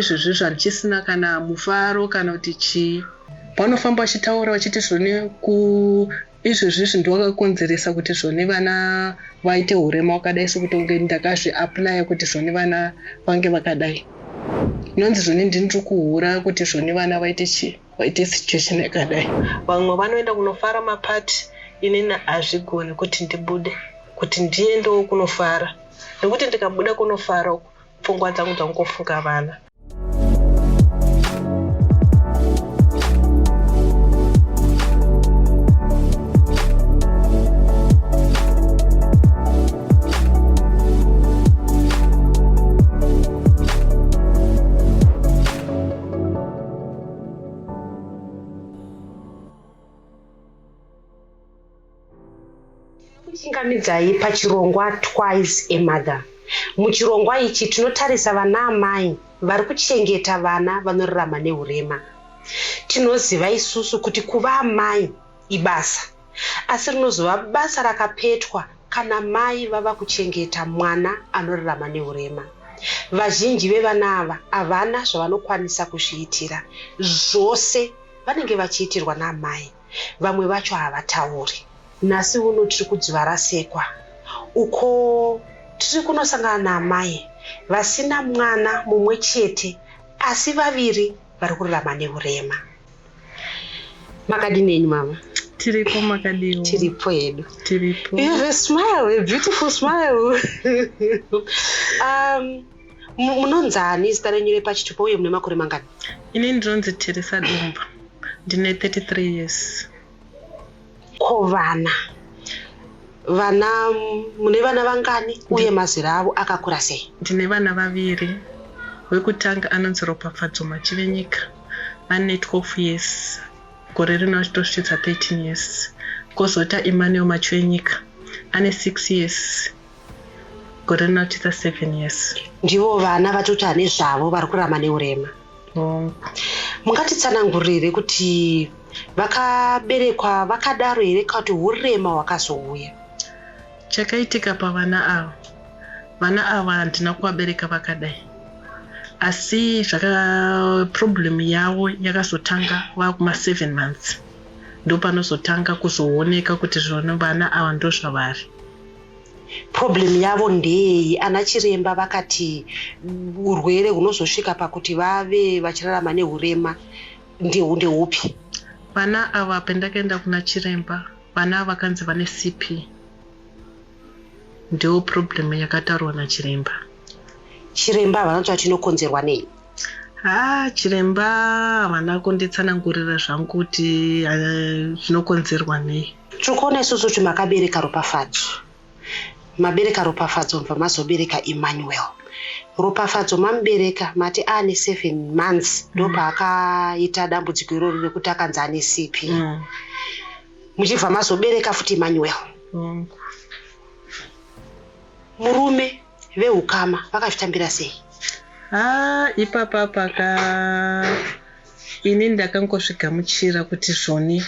Izvozvi zvandichisina kana mufaro kana kuti chii. Vanofamba vachitaura vachiti zvone ku izvozvi izvi ndiwakakonzeresa kuti zvone vana vaite hurema wakadai sekuti unge ndakazviaplya kuti zvone vana vange vakadai. Inonzi zvone ndini ndiri kuhura kuti zvone vana vaite chii vaite situation yakadai. Vamwe vanoenda kunofara mapati inini hazvigoni kuti ndibude kuti ndiendewo kunofara nekuti ndikabuda kunofara uku pfungwa dzangu dzangofunga vana. Tinokuchingamidzai pachirongwa Twice a Mother. Muchirongwa ichi tinotarisa vanaamai vari kuchengeta vana vanorarama nehurema. Tinoziva isusu kuti kuva amai ibasa, asi rinozova basa rakapetwa kana mai vava kuchengeta mwana anorarama nehurema. Vazhinji vevana ava havana zvavanokwanisa kuzviitira, zvose vanenge vachiitirwa naamai. Vamwe vacho havatauri. Nhasi uno tiri kuDzivarasekwa uko tiri kunosangana naamai vasina mwana mumwe chete asi vaviri vari kurarama nehurema. Makadini henyu mama? Tiripo, makadiwo? Tiripo hedu. Tiripo. You have a smile, a beautiful smile. Munonzani zita renyu repachitupa uye mune makore mangani? Ini ndinonzi Teresa Dumba. Ndine 33 years. Ko vana? Vana mune vana vangani uye mazera avo akakura sei? Ndine vana vaviri. Wekutanga anonzi Ropafadzo Machivenyika. Ane 12 years. Gore rino achitosvitsa 13 years. Kozota Emmanuel Machivenyika. Ane 6 years. Gore rino achitosvitsa 7 years. Ndivo vana vatoti ane zvavo vari kurarama neurema. Hongu. Mungatitsanangurire kuti vakaberekwa vakadaro here kana kuti hurema hwakazouya? Chakaitika pavana ava, vana ava handina kuvabereka vakadai. Asi zvaka problem yavo yakazotanga vakuma 7 months. Ndopanozotanga kuzooneka kuti zvona vana ava ndozvavari. Problem yavo ndeyei? Ana chiremba vakati urwere hunozosvika pakuti vave vachirarama nehurema ndeupi? Vana ava pendakaenda kuna chiremba, vana ava vakanzi vane CP. Ndiyo problem yakataurwa nachiremba. Chiremba havana kutaura kuti inokonzerwa nei? Ha, chiremba havana kunditsanangurira zvangu kuti zvinokonzerwa nei. Tiri kuona isusu kuti makabereka Ropafadzo. Mabereka Ropafadzo mubva mazobereka Emmanuel. Ropafadzo mamubereka mati aane 7 months ndopaakaita dambudziko iroro rekuti akanzi ane CP. Muchibva mazobereka futi Emmanuel. Murume vehukama vakazvitambira sei? Ha, ipapa paka ini ndakangozvigamuchira kuti zvoni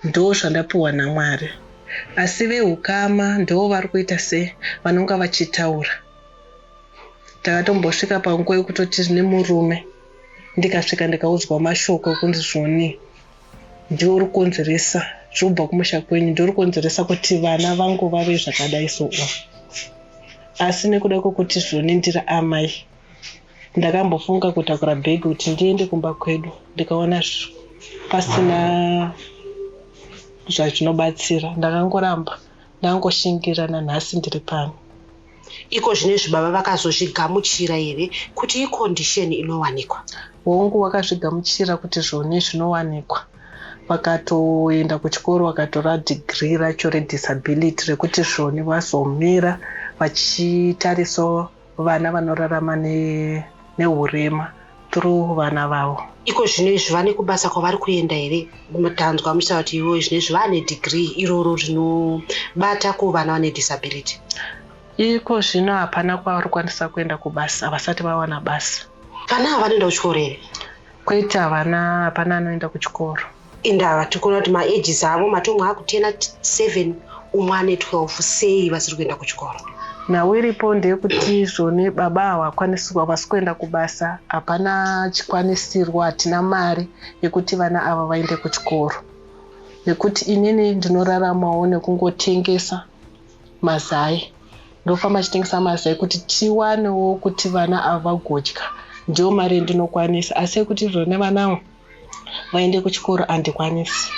ndo zvandapuwa naMwari. Asi vehukama ndo vari kuita se vanonga vachitaura. Takatombosvika panguva yekutoti nemurume ndikasvika ndikaudzwa mashoko ekunzi zvoni ndiwe uri kukonzeresa zvobva kumusha kwenyu, ndiwe uri kukonzeresa kuti vana vangu vave zvakadai so. Asi nekuda kwekuti zvoni ndiri amai, ndakambofunga kutakura bhegi kuti ndiende kumba kwedu, ndikaona pasina zvazvinobatsira, ndakangoramba ndangoshingira nanhasi ndiri pano. Iko zvinezvi baba vakazozvigamuchira here kuti icondition inowanikwa? Hongu, vakazvigamuchira kuti zvoni zvinowanikwa. Vakatoenda kuchikoro vakatora degree racho redisability rekuti zvoni vazomira vachitarisawo vana vanorarama nehurema through vana vavo. Iko zvinezvi vane kubasa kwavari kuenda here? Tanzwa muchitaura kuti ivo zvinezvi vane degree iroro rinobata kuvana vane disability. Iko zvino hapana kwavari kukwanisa kuenda kubasa, havasati vawana basa. Vana ava vanoenda kuchikoro here? Kwete, havana, hapana anoenda kuchikoro. Indava tiri kuona kuti maages avo mati umwe akutena 7 umwe ane 12, sei vasiri kuenda kuchikoro? Nhau iripo ndeyekuti zvoni baba havakwanisi havasi kuenda kubasa, hapana chikwanisirwa, hatina mari yekuti vana ava vaende kuchikoro. Nekuti inini ndinoraramawo nekungotengesa mazai, ndofamba chitengesa mazai kuti tiwanewo kuti vana ava vagodya, ndiyo mari yandinokwanisa. Asi yekuti zvoni vana ava vaende kuchikoro handikwanisi,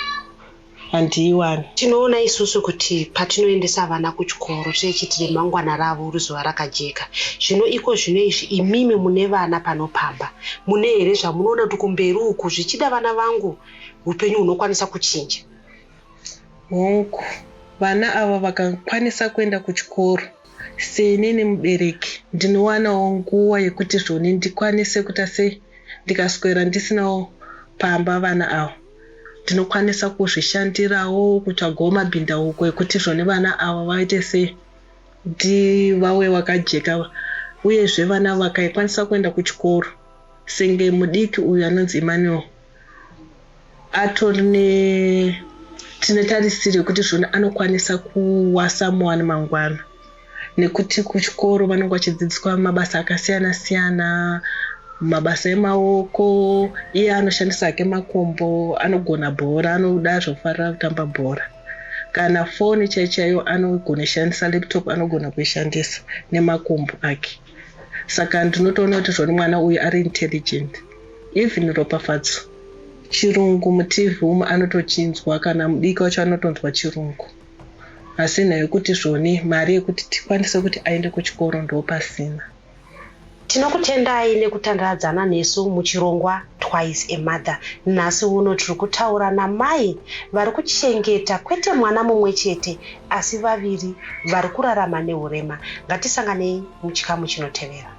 handiiwani. Tinoona isusu kuti patinoendesa vana kuchikoro tinechiti remangwana ravo rizova rakajeka. Zvino iko zvino izvi imimi mune vana pano pamba, mune here zvamunoona kuti kumberi uku zvichida vana vangu upenyu hunokwanisa kuchinja? Hongu, vana ava vakakwanisa kuenda kuchikoro, seinini mubereki ndinowanawo nguva yekuti zvoni ndikwanise kuita sei, ndikaswera ndisinawo pamba vana ava ndinokwanisa kuzvishandirawo, kutsvagawo mabhindauko ekuti zvoni vana ava vaite sei, vave vakajeka. Uyezve vana vakakwanisa kuenda kuchikoro, senge mudiki uyu anonzi Emmanuel atori tine tarisiro yekuti zvoni anokwanisa kuwa someone mangwana, nekuti kuchikoro vanenge vachidzidziswa mabasa akasiyana siyana, mabasa emaoko. Iye anoshandisa hake makumbo, anogona bhora, anoda zvokufarira kutamba bhora. Kana foni chaiyo chaiyo anogona kushandisa, laptop anogona kuishandisa nemakumbo ake. Saka ndinotoona kuti zvoni mwana uyu ari intelligent. Even Ropafadzo, chirungu muTV umu anotochinzwa, kana mudiki wacho anotonzwa chirungu. Asi nhau yekuti zvoni mari yekuti tikwanise kuti aende kuchikoro ndopasina. Tinokutendai nekutandadzana nesu muchirongwa Twice a Mother. Nhasi uno tiri kutaura namai vari kuchengeta kwete mwana mumwe chete asi vaviri vari kurarama neurema. Ngatisanganei muchikamu chinotevera.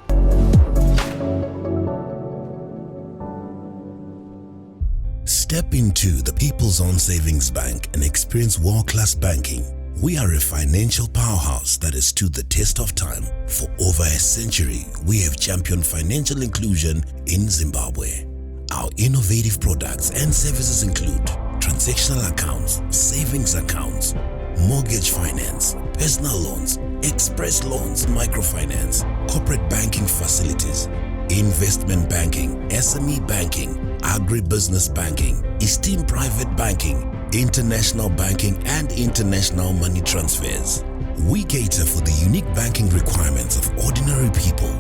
Step into the People's Own Savings Bank and experience world-class banking. We are a financial powerhouse that has stood the test of time. For over a century, we have championed financial inclusion in Zimbabwe. Our innovative products and services include transactional accounts, savings accounts, mortgage finance, personal loans, express loans, microfinance, corporate banking facilities, investment banking, SME banking, agribusiness banking, esteemed private banking, international banking, and international money transfers. We cater for the unique banking requirements of ordinary people,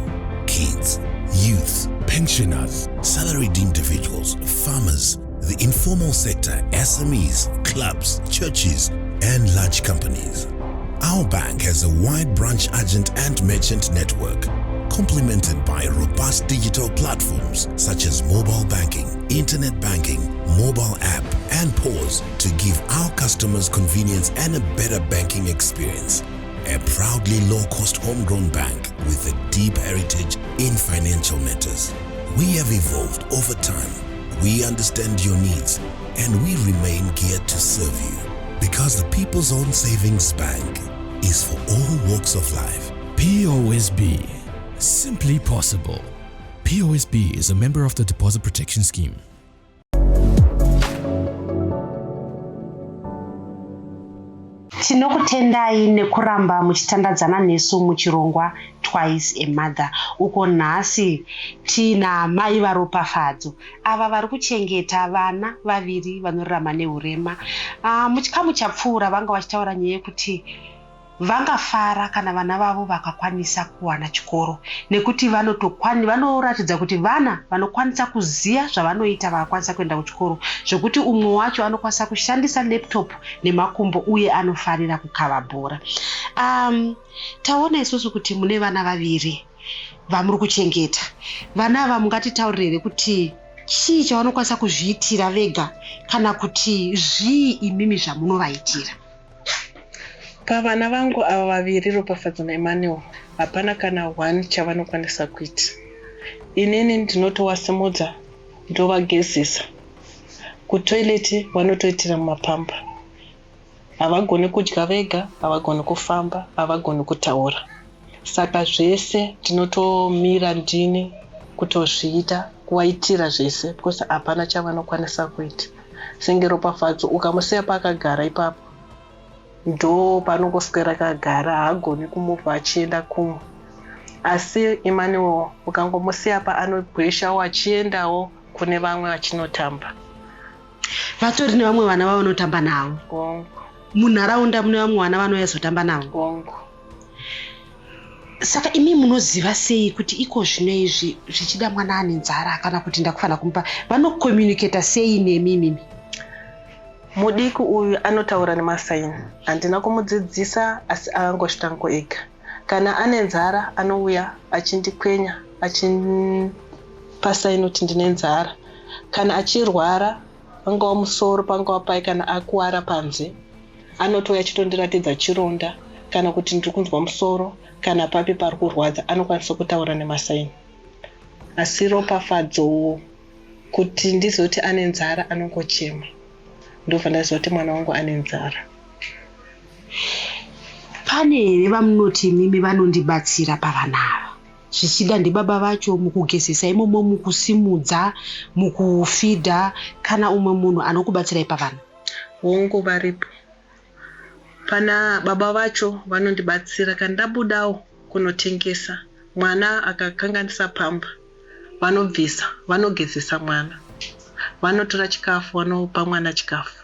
kids, youth, pensioners, salaried individuals, farmers, the informal sector, SMEs, clubs, churches, and large companies. Our bank has a wide branch agent and merchant network, complemented by robust digital platforms such as mobile banking, internet banking, mobile app, and POS to give our customers convenience and a better banking experience. A proudly low-cost homegrown bank with a deep heritage in financial matters. We have evolved over time. We understand your needs and we remain geared to serve you, because the People's Own Savings Bank is for all walks of life. POSB. Simply possible. POSB is a member of the Deposit Protection Scheme. Tinokutendai nekuramba muchitandadzana nesu muchirongwa Twice a Mother, uko nhasi tiina mai vaRopafadzo ava vari kuchengeta vana vaviri vanorarama neurema. Muchikamu chapfuura vanga vachitaura nyaya yekuti vangafara kana vana vavo vakakwanisa kuwana chikoro, nekuti vanoratidza kuti vana vanokwanisa kuziva zvavanoita vakakwanisa kuenda kuchikoro, zvokuti umwe wacho anokwanisa kushandisa laptop nemakumbo uye anofarira kukava bhora. Taona isusu kuti mune vana vaviri vamuri kuchengeta. Vana ava mungatitaurire here kuti chii chavanokwanisa kuzviitira vega, kana kuti zvii imimi zvamunovaitira? Pavana vangu ava vaviri, Ropafadzo naEmmanuel, hapana kana one chavanokwanisa kuita. Inini ndinotovasimudza, ndovagezesa, kutoilet vanotoitira mumapamba. Havagoni kudya vega, havagoni kufamba, havagoni kutaura. Saka zvese ndinotomira ndini kutozviita, kuvaitira zvese, because hapana chavanokwanisa kuita. Senge Ropafadzo, ukamusiya paakagara ipapo. Ndo paanongoswera akagara haagoni kumuvha achienda kumwe. Asi Emmanuel ukangomusiya pa anogweshawo achiendawo kune vamwe vachinotamba. Vatori nevamwe vana vavanotamba navo? Hongu. Munharaunda mune vamwe vana vanoyazotamba navo? Hongu. Saka imi munoziva sei kuti iko zvino izvi zvichida mwana ane nzara kana kuti ndakufanira kumupa? Vanokomuniketa sei nemi imimi? Mudiki uyu anotaura nemasaini. Handina kumudzidzisa asi akangozvitango ega. Kana ane nzara anouya achindikwenya achindipa saini kuti ndine nzara. Kana achirwara pangava musoro pangava pai kana akuwara panze anotouya achitondiratidza chironda kana kuti ndiri kunzwa musoro kana papi pari kurwadza anokwanisa kutaura nemasaini. Asi Ropafadzo kuti ndizoti ane nzara anongochema. Ndobva ndaziva kuti mwana wangu ane nzara. Pane here vamunoti imimi vanondibatsira pavana ava? Zvichida ndibaba vacho mukugezesa imomo, mukusimudza, mukufidha kana umwe munhu anokubatsirai pavana? Hongu varipo. Pana baba vacho vanondibatsira kana ndabudawo kunotengesa mwana akakanganisa pamba vanobvisa vanogezesa mwana vanotora chikafu vanopa mwana chikafu.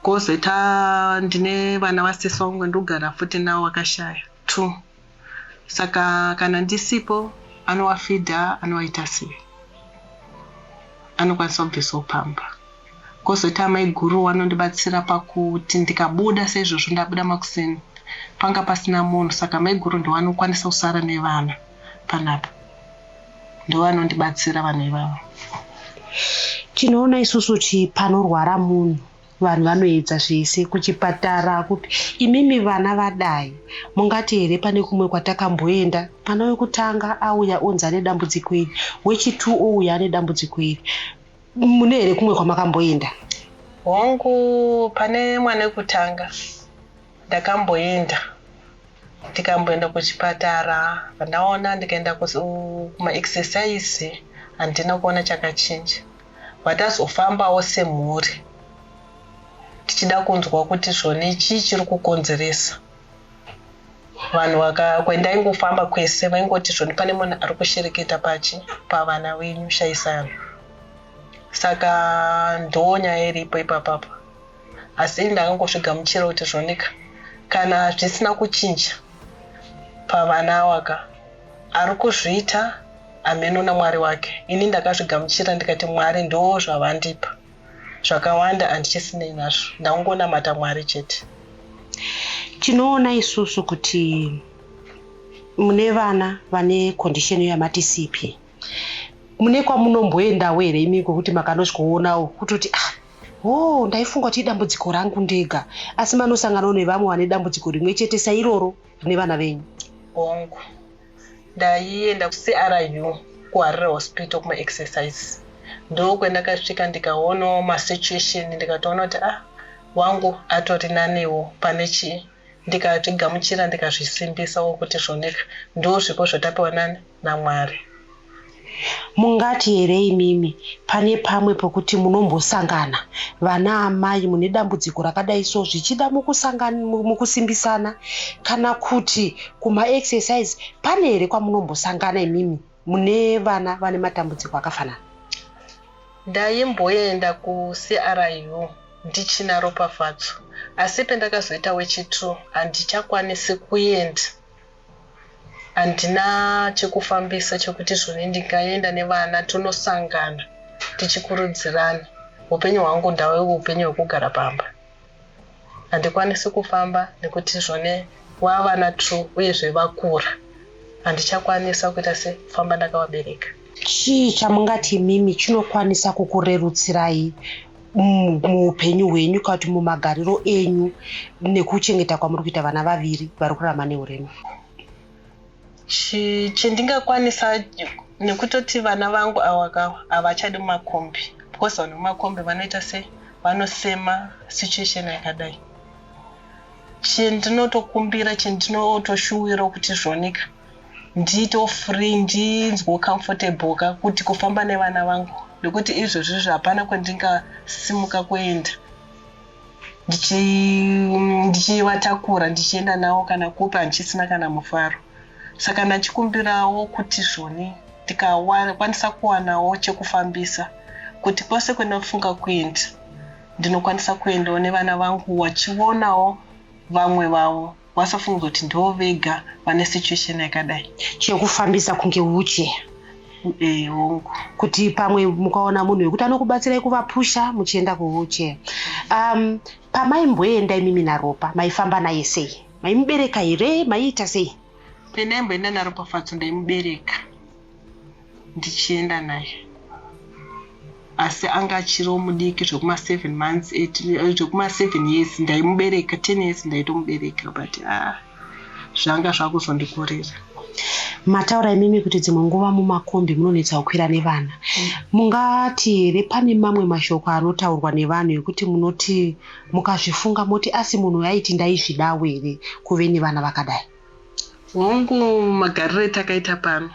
Kozoita ndine vana vasisi vangu ndogara futi navo vakashaya 2 saka kana ndisipo anovafidha anovaita sei anokwanisa kubvisawo pamba. Kozoita amai guru vanondibatsira pakuti ndikabuda seizvozvo ndabuda makuseni panga pasina munhu saka mai guru ndovanokwanisa kusara nevana panapa ndovanondibatsira vanhu ivavo. Tinoona isusu kuti panorwara munhu vanhu vanoedza zvese kuchipatara kupi. Imimi vana vadai mungati here pane kumwe kwatakamboenda? Mwana wekutanga auya onzi ane dambudziko iri, wechitu ouya ane dambudziko iri. Mune here kumwe kwamakamboenda? Hongu, pane mwana wekutanga ndakamboenda ndikamboenda kuchipatara ndaona ndikaenda kumaexercise handina kuona chakachinja. Vatazofambawo semhuri tichida kunzwa kuti zvoni chii chiri kukonzeresa. Vanhu kwendaingofamba kwese vaingoti zvoni pane munhu ari kushereketa pachi pavana venyu shaisano. Saka ndo nyaya iripo ipapapa. Asi ini ndakangozvigamuchira kuti zvonika kana zvisina kuchinja pavana waka ari kuzviita ameno naMwari wake. Ini ndakazvigamuchira ndikati Mwari ndo zvavandipa. Zvakawanda handichisinei nazvo. Ndakungonamata Mwari chete. Tinoona isusu kuti mune vana vane condition yamati CP. Mune kwamunomboendawo here imi kwekuti makanosvikoonawo kutoti ah oh ndaifunga kuti idambudziko rangu ndega asi manosanganawo nevamwe vane dambudziko rimwe chete sairoro rine vana venyu? Hongu. Ndaienda kuCRU kuHarare Hospital kumaexercise. Ndokwendakasvika ndikaonawo masituation ndikatoona kuti ah wangu atori naniwo pane chii. Ndikazvigamuchira ndikazvisimbisawo kuti zvoneka ndo zvipo zvatapiwa nani naMwari. Mungati here imimi pane pamwe pokuti munombosangana vana amai mune dambudziko rakadai so zvichida mukusimbisana kana kuti kumaexercise pane here kwamunombosangana imimi mune vana vane matambudziko akafanana? Ndaimboenda kuCRU ndichina Ropafadzo asi pendakazoita wechitu handichakwanisi kuenda. Handina chekufambisa chekuti zvoni ndingaenda nevana tonosangana tichikurudzirana. Upenyu hwangu ndave upenyu hwekugara pamba. Handikwanisi kufamba nekuti zvone wavana 2 uyezve vakura. Handichakwanisa kuita sekufamba ndakavabereka. Chii chamungati imimi chinokwanisa kukurerutsirai muupenyu hwenyu kana kuti mumagariro enyu nekuchengeta kwamuri kuita vana vaviri vari kurarama neurema? Chindingakwanisa nekutoti vana vangu ava havachadi mumakombi because vanhu vemumakombi vanoita se vanosema situation yakadai. Chendinotokumbira chendinotoshuwira kuti zvonika ndiitewo free ndinzwe comfortable ka kuti kufamba nevana vangu nekuti izvozvi hapana kwandingasimuka kuenda. Ndichivatakura ndichienda navo kana kupi, handichisina kana mufaro. Saka ndachikumbirawo kuti zvoni ndikakwanisa kuwanawo chekufambisa, kuti kwose kwendinofunga kuenda ndinokwanisa kuendawo nevana vangu, vachionawo vamwe vavo, vasafunga kuti ndivo vega vane situation yakadai. Chekufambisa kunge wheelchair? Hongu. Kuti pamwe mukaona munhu wekuti anokubatsirai kuvapusha muchienda kuwheelchair. Pamaimboenda imimi naRopa, maifamba naye sei? Maimubereka here? Maiita sei? Pendaimboenda naRopafadzo, ndaimubereka ndichienda naye, asi anga achiriwo mudiki zvekuma7 months, zvekuma7 years ndaimubereka, 10 years ndaitomubereka, but ah, zvanga zvakuzondikurira. Mataura imimi kuti dzimwe nguva mumakombi munonetsa kukwira nevana. Mungati here pane mamwe mashoko anotaurwa nevanhu ekuti munoti mukazvifunga moti, asi munhu aiti ndaizvidawo here kuve nevana vakadai? Hongu, magariro etakaita pano,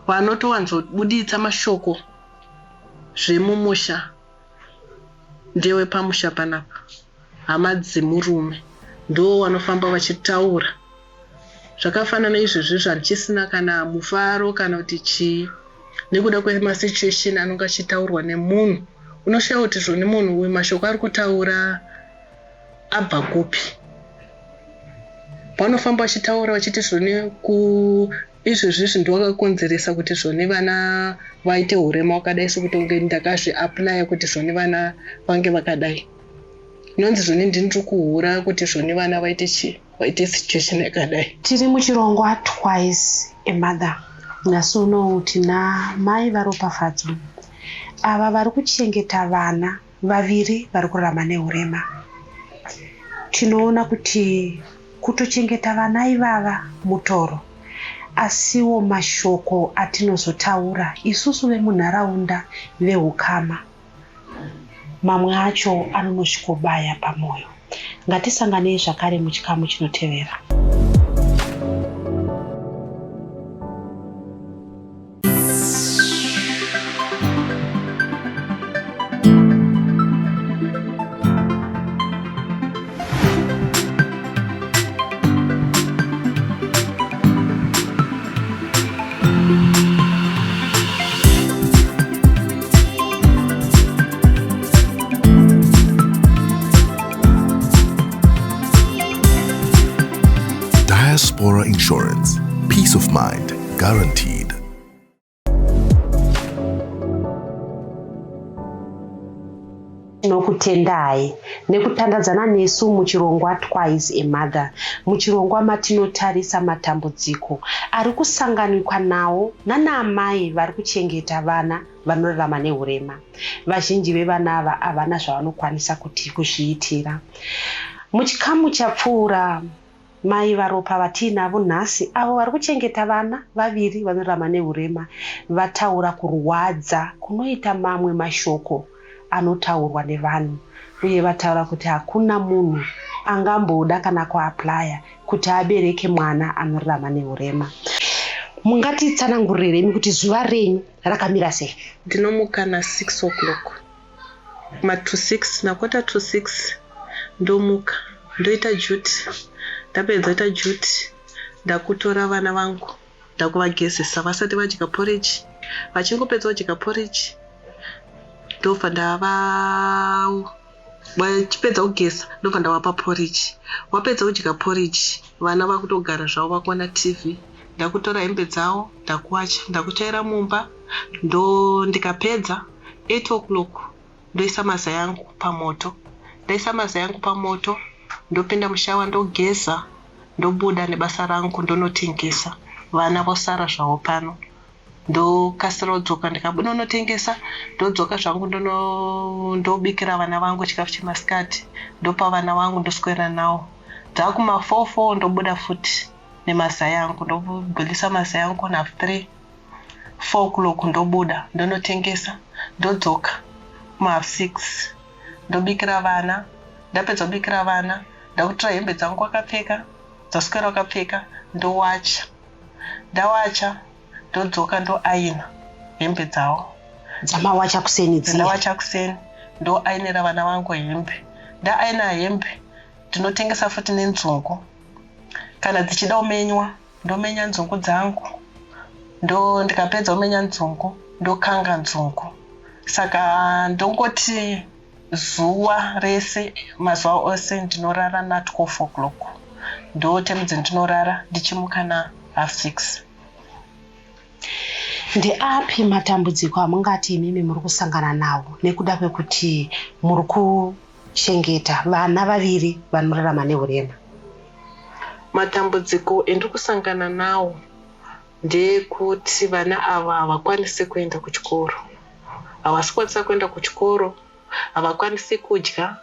vanotowanzobuditsa mashoko zvemumusha ndewepamusha panapa, hama dzemurume ndo vanofamba vachitaura zvakafanana izvozvi zvandichisina kana mufaro kana kuti chii, nekuda kwemasituation anonge achitaurwa nemunhu. Unoshayiwa kuti zvoni munhu uyu mashoko ari kutaura abva kupi. Vanofamba vachitaura vachiti zvoni ku izvozvi ndowakakonzeresa kuti zvoni vana vaite urema wakadai, sekuti kunge ndakazviapplya kuti zvoni vana vange vakadai. Inonzi zvoni ndini ndiri kuhura kuti zvoni vana vaite chii, vaite situation yakadai. Tiri muchirongwa Twice a Mother. Nhasi unowu tina mai vaRopafadzo, ava vari kuchengeta vana vaviri vari kurarama neurema. Tinoona kuti kutochengeta vana ivava mutoro, asiwo mashoko atinozotaura isusu vemunharaunda, veukama, mamwe acho anonosvikobaya pamwoyo. Ngatisanganei zvakare muchikamu chinotevera. Diaspora Insurance. Peace of mind guaranteed. Tinokutendai nekutandadzana nesu muchirongwa Twice a Mother, muchirongwa matinotarisa matambudziko ari kusanganikwa nawo nanaamai vari kuchengeta vana vanorarama neurema. Vazhinji vevana ava havana zvavanokwanisa kuti kuzviitira. Muchikamu chapfuura, mai vaRopa vatiinavo nhasi, avo vari kuchengeta vana vaviri vanorarama neurema, vataura kurwadza kunoita mamwe mashoko anotaurwa nevanhu, uye vataura kuti hakuna munhu angamboda kana kuapplya kuti abereke mwana anorarama neurema. Mungatitsananguriremi kuti zuva renyu rakamira sei? Ndinomuka na6 o'clock, ma to 6, na 5:45 ndomuka, ndoita duty. Ndapedza ita duty, ndakutora vana vangu, ndakuvagezesa vasati vadya porridge. Vachingopedza kudya porridge, ndobva ndava vachipedza kugeza, ndobva ndavapa porridge. Wapedza kudya porridge, vana vakutogara zvavo vakuona TV. Ndakutora hembe dzavo, ndakuwacha, ndakutsvaira mumba. Ndo ndikapedza 8 o'clock ndoisa mazai angu pamoto. Ndaisa mazai angu pamoto, ndopinda mushower, ndogeza, ndobuda nebasa rangu, ndonotengesa. Vana vosara zvavo pano. Ndokasira kudzoka, ndikabuda ndonotengesa, ndodzoka zvangu, ndobikira vana vangu chikafu chemasikati, ndopa vana vangu, ndoswera navo. Dzakuma 4 4 ndobuda futi nemazai angu, ndobhoilisa mazai angu na 3 4 o'clock, ndobuda ndonotengesa, ndodzoka kuma 6:30, ndobikira vana. Ndapedza kubikira vana, ndakutora hembe dzangu wakapfeka, dzaswera wakapfeka, ndowacha. Ndawacha, ndodzoka, ndoaina hembe dzavo. Dzamawacha kuseni dziya? Ndawacha kuseni, ndoainira vana vangu hembe. Ndaaina hembe, ndinotengesa futi nenzungu. Kana dzichida kumenywa, ndomenya nzungu dzangu. Ndo ndikapedza kumenya nzungu, ndokanga nzungu. Saka ndongoti zuva rese, mazuva ose ndinorara na 12 o'clock. Ndo time dzendinorara ndichimuka na 6:30. Ndeapi matambudziko amungati imimi muri kusangana nawo nekuda kwekuti muri kuchengeta vana vaviri vanorarama neurema? Matambudziko endiri kusangana nawo ndeekuti vana ava havakwanisi kuenda kuchikoro. Havasi kukwanisa kuenda kuchikoro, havakwanisi kudya,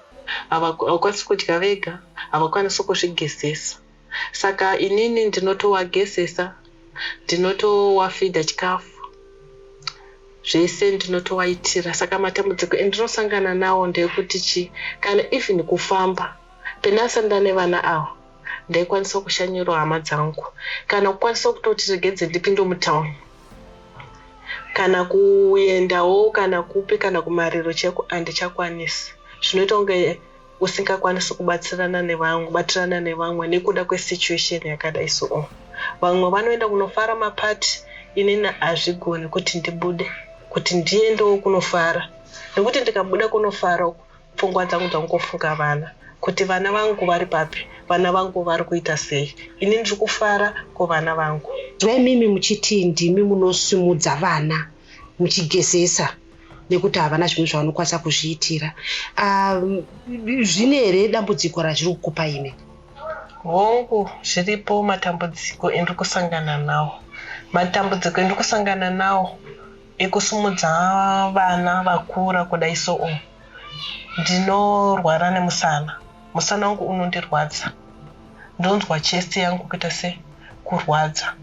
havakwanisi kudya vega, havakwanisi kuzvigezesa. Saka inini ndinotovagezesa, ndinotowafidha chikafu, zvese ndinotovaitira. Saka matambudziko endinosangana nawo ndeyekuti chi kana even kufamba, pendasati ndane vana ava ndaikwanisa kushanyirawo hama dzangu, kana kukwanisa kutoti regedze ndipinde mutauni, kana kuendawo kana kupi kana kumariro chaiko handichakwanisi. Zvinoita kunge usingakwanisi kubatsirana nevamwe, kubatirana nevamwe nekuda kwesituation yakadai so. Vamwe vanoenda kunofara mapati, inini hazvigoni kuti ndibude kuti ndiendewo kunofara, nekuti ndikabuda kunofara uku pfungwa dzangu dzangofunga vana, kuti vana vangu vari papi, vana vangu vari kuita sei, ini ndiri kufara kuvana vangu. Imimi muchiti ndimi munosimudza vana muchigezesa nekuti havana zvimwe zvavanokwanisa kuzviitira, zvine here dambudziko razviri kukupa imi? Hongu, zviripo matambudziko endiri kusangana nawo. Matambudziko endiri kusangana nawo ekusimudza vana vakura kudai so, ndinorwara nemusana. Musana wangu unondirwadza, ndonzwa chest yangu kuita sekurwadza.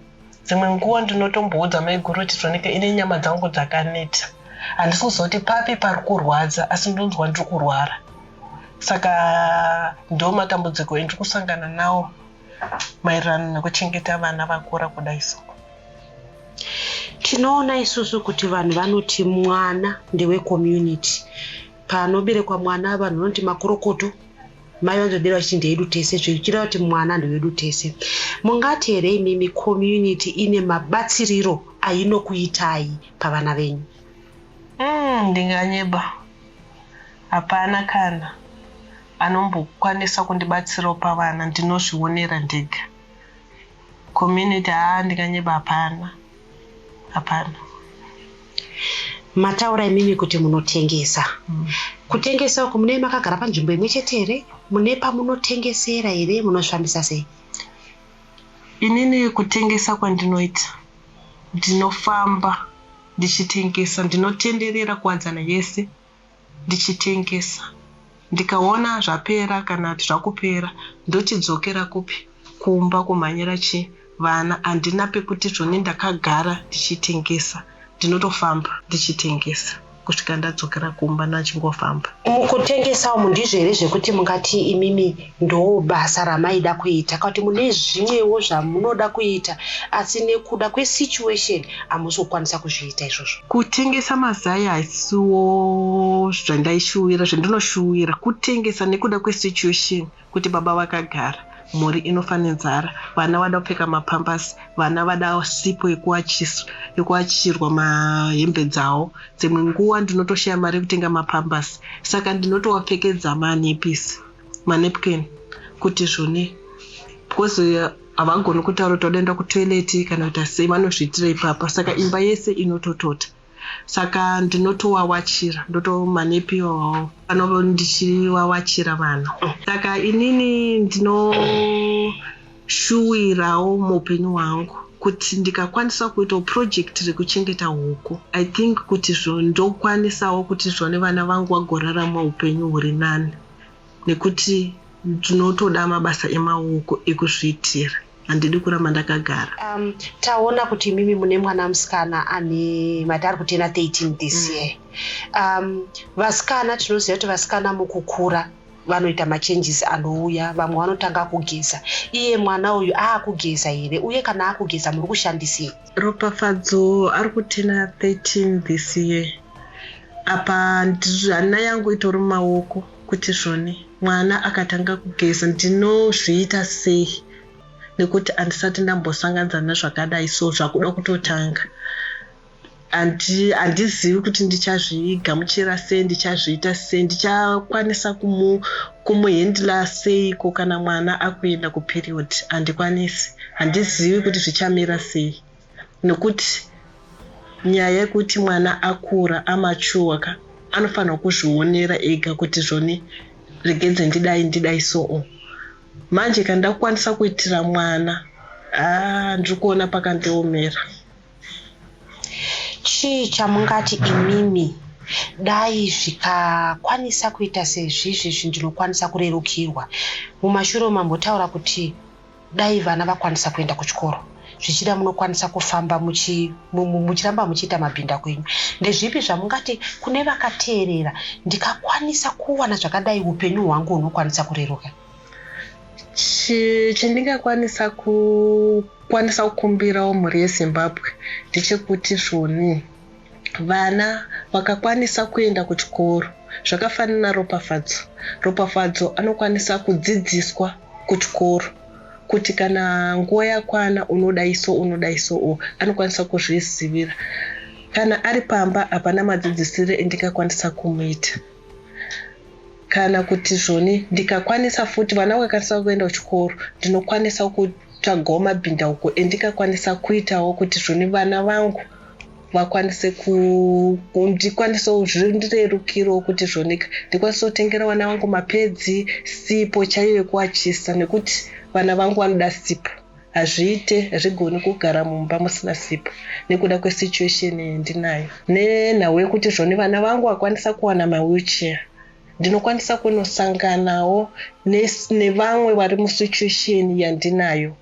Dzimwe nguva ndinotomboudza maiguru kuti zvoneke ine nyama dzangu dzakaneta, handisi kuziva kuti papi pari kurwadza, asi ndonzwa ndiri kurwara. Saka ndo matambudziko endiri kusangana nawo maererano nekuchengeta vana vakura kudai so. Tinoona isusu kuti vanhu vanoti mwana ndewecommunity. Panoberekwa mwana vanhu vanoti makorokoto, mai vanozodera vachiti ndeyedu tese, zvichireva kuti mwana ndewedu tese. Mungati here imimi community ine mabatsiriro ainokuitai pavana venyu? Ndinganyeba, hapana kana anombokwanisa kundibatsirawo pavana, ndinozvionera ndega. Community, haa, ndinganyeba, hapana, hapana. Mataura imimi kuti munotengesa. Kutengesa uku munee makagara panzvimbo imwe chete here? Mune pamunotengesera here? Munozvifambisa sei? Inini kutengesa kwandinoita, ndinofamba ndichitengesa, ndinotenderera kuwadzana yese ndichitengesa. Ndikaona zvapera kana kuti zvakupera, ndochidzokera kupi? Kumba, kumhanyira chi vana. Handina pekuti zvoni ndakagara ndichitengesa, ndinotofamba ndichitengesa kusvika ndadzokera kumba, ndachingofamba. Mukutengesa umu ndizvo here zvekuti mungati imimi ndo basa ramaida kuita, kana kuti mune zvimwewo zvamunoda kuita asi nekuda kwesituation hamusi kukwanisa kuzviita izvozvo? Kutengesa mazai haisiwo zvandaishuwira. Zvandinoshuwira kutengesa nekuda kwesituation, kuti baba vakagara, mhuri inofa nenzara, vana vada kupfeka mapambasi, vana vada sipo yekuwachirwa mahembe dzavo. Dzimwe nguva ndinotoshaya mari yekutenga mapambasi, saka ndinotowapfekedza manepisi, manapkin, kuti zvoni because havagoni kutaura kuti vadaenda kutoilet kana kuita sei, vanozviitira ipapa. Saka imba yese inototota, saka ndinotowawachira, ndotomanepi iwawawo ano ndichiwawachira vana. Saka inini ndinoshuwirawo muupenyu hwangu kuti ndikakwanisa kuitawo project rekuchengeta huku, I think kuti ndokwanisawo kuti zvone vana vangu vagorarama upenyu huri nani, nekuti ndinotoda mabasa emaoko ekuzviitira, handidi kuramba ndakagara. Taona kuti imimi mune mwana musikana ane mati ari kutena 13 this year. Vasikana tinoziva kuti vasikana mukukura vanoita machanges anouya, vamwe vanotanga kugeza. Iye mwana uyu aakugeza here, uye kana akugeza muri kushandisei? Ropafadzo ari kutena 13 this year. Apa hana yangu itori mumaoko. kuti zvoni mwana akatanga kugeza ndinozviita sei nekuti handisati ndambosanganidza nezvakadai so zvakuda kutotanga. Handizivi kuti ndichazvigamuchira sei, ndichazviita sei, ndichakwanisa kumuhendla seiko kana mwana akuenda kuperiod. Handikwanisi, handizivi kuti zvichamira sei nekuti nyaya yekuti mwana akura amachuwa ka anofanirwa kuzvionera ega kuti zvoni regedze ndidai ndidai so manje kana ndakukwanisa kuitira mwana haa ndiri kuona pakandiomera. Chii chamungati imimi dai zvikakwanisa kuita sezvizvi ndinokwanisa kurerukirwa? Mumashure umu mambotaura kuti dai vana vakwanisa kuenda kuchikoro. Zvichida munokwanisa kufamba muchiramba muchiita mabhinda kwenyu. Ndezvipi zvamungati kune vakateerera ndikakwanisa kuwana zvakadai upenyu hwangu hunokwanisa kureruka? Chandingakwanisa kukwanisa kukumbirawo mhuri yeZimbabwe ndechekuti zvoni vana vakakwanisa kuenda kuchikoro zvakafanana naRopafadzo. Ropafadzo anokwanisa kudzidziswa kuchikoro kuti kana nguva yakwana unodai so unodai so anokwanisa kuzvizivira. Kana ari pamba hapana madzidzisire endingakwanisa kumuita. Kana kuti zvoni ndikakwanisa futi vana vakakwanisa kuenda kuchikoro ndinokwanisa kutsvagawo mabhindauko endingakwanisa kuitawo kuti zvoni vana vangu vakwanise ndikwanisewo zvindirerukirewo kuti zvonika ndikwanise kutengera vana vangu mapedzi sipo chaiyo yekuwachisa nekuti vana vangu vanoda sipo. Hazviite, hazvigoni kugara mumba musina sipo nekuda kwesituation yandinayo. Nenhau yekuti zvoni vana vangu vakwanisa kuwana mawheelchair, ndinokwanisa kunosanganawo nevamwe vari musituation yandinayo.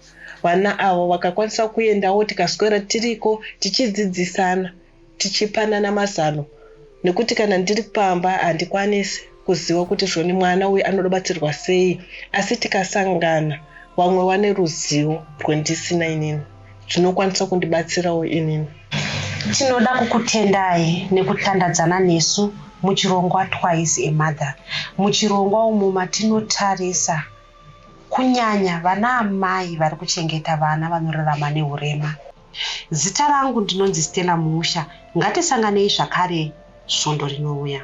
Vana ava vakakwanisa kuendawo tikaswera tiriko tichidzidzisana, tichipanana mazano nekuti kana ndiri pamba handikwanisi kuziva kuti zvoni mwana uyu anoda sei asi tikasangana vamwe vane ruzivo rwendisina inini zvinokwanisa kundibatsirawo inini. Tinoda kukutendai nekutandadzana nesu muchirongwa Twice a Mother. Muchirongwa umu matinotarisa kunyanya vana amai vari kuchengeta vana vanorarama nehurema. Zita rangu ndinonzi Stella Muusha. Ngatisanganei zvakare svondo rinouya.